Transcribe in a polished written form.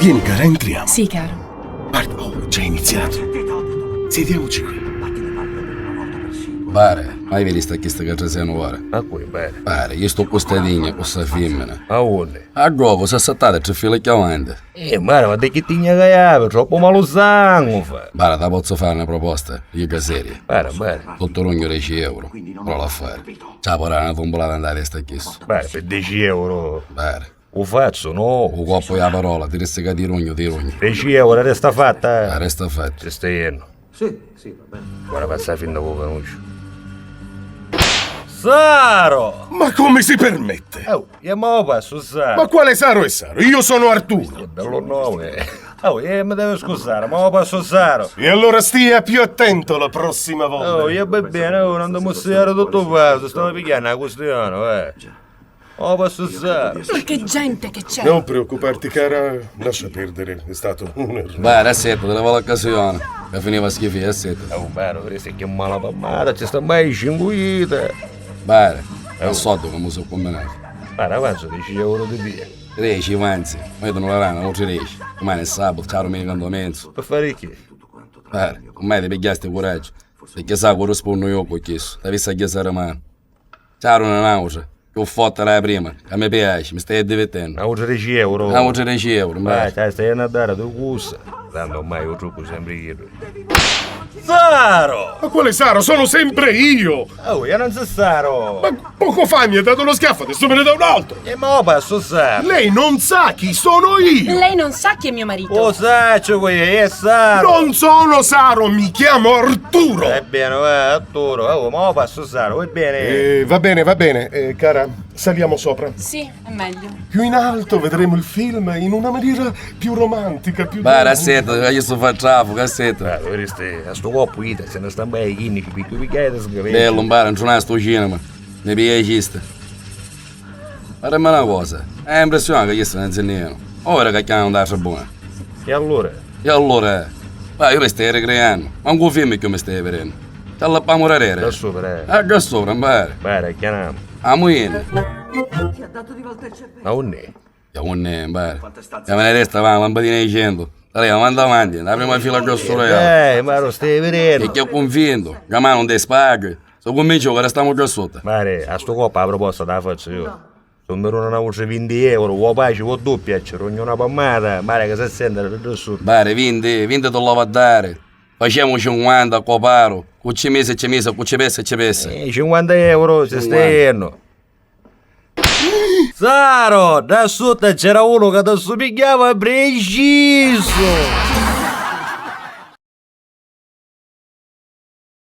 Vieni cara, entriamo. Sì, caro. Guarda, oh, già iniziato. Sediamoci qui. Pare, mai visti chista ca trasenu ora? Ma cui, bene? Pare, io sto con sta digna, con sta femmina. A unde? A govo, si è saltata tre file chiù avanti. Eh, mare, ma di chi tigna che hai? Troppo malo sangue fa. Bara, ti posso fare una proposta, io che seria. Bara, bara. Tutto rugno 10 euro, però l'affare. Ciao, però una tombolata andare a sta chiesto. Bara, per 10 euro. Bara. O faccio, no? O coppo e la parola, ti resta che ti rugno, ti rugno. 10 euro, resta fatta. La resta fatta. Ci stai iendo. Sì, sì, va bene. Guarda, passa fin da poco conosco. Saro! Ma come si permette? Oh, io mo passo Saro. Ma quale Saro è Saro? Io sono Arturo. Che bello nome. Oh, io mi devo scusare, ma passo Saro. E allora stia più attento la prossima volta. Oh, io va bene, oh, non devo studiare tutto fatto, stavo pigliando la questione, eh. Oh, passo Saro. Ma che gente che c'è! Non preoccuparti, cara, lascia perdere, è stato un errore. Bara, aspetta, te la voglio l'occasione. Che finiva schifo, aspetta. Oh, bello, vorresti che mala palmata, ci sta mai cinguita. Bara, non so dove mi sono combinato. Guarda, avanzo 10 euro di via. 10, avanzi, ma io non la rana, oltre 10. Domani è sabato, caro mica quando mezzo. Per fare che? Bara, ormai ti pigliaste coraggio. Perché sa che rispondo io con questo. Ti avessi a chiesare mano. C'era una nausea, che ho fatto la prima, che mi piace, mi stai divertendo. Una 10 euro. Una 10 euro, Vai, vai. stai, stai a dare tu gusta. Tanto ormai io trucco sempre io. Saro! Ma quale Saro? Sono sempre io! Oh, io non so Saro! Ma poco fa mi ha dato uno schiaffo, adesso me ne dà un altro! E mo passo Saro! Lei non sa chi sono io! Lei non sa chi è mio marito. Lo saccio qui, è Saro! Non sono Saro, mi chiamo Arturo! Ebbene, va, Arturo, oh, mo passo Saro, va bene? Eh, va bene, va bene, cara, saliamo sopra. Sì, è meglio. Più in alto vedremo il film in una maniera più romantica, più... Bara, aspetta, io sto facendo traffico, aspetta. Ah, dovresti, a sto coppo ita, se ne sta bene 15, picco picchiate, sgravete. Bello, bara, non c'è sto cinema. Ne piaciste. Ma una cosa, è impressionante che questo non insegnano. Ora che chiamano da tribuna. E allora? E allora, ma io mi stai ricreando, ma un film che mi stai vedendo. Te la pamo rarere. Da sopra, eh. A che sopra, bara. Bara, chiamiamo. A muine. Ti ha dato di volta il cervello. Ma unne? Ya un ne, bara. Ya me ne resta, va, lampadina di 100. Dai, avanti avanti, la prima fila che ho solo io. Ma lo stai vedendo. E che ho convinto, che ma non ti spaghi. Se convinco che restiamo già sotto. Mare, a sto coppo la proposta te la faccio io. Se mi una voce 20 euro, o pace, o doppia, c'è una palmata, mare che si sente da sotto. Bare, 20, 20 te lo va a dare. Facciamo 50 a coparo. Cu ci mese, ci mese, cu ci pesse, ci pesse. 50 euro, ci stai Saro, da sotto c'era uno che ti assomigliava preciso.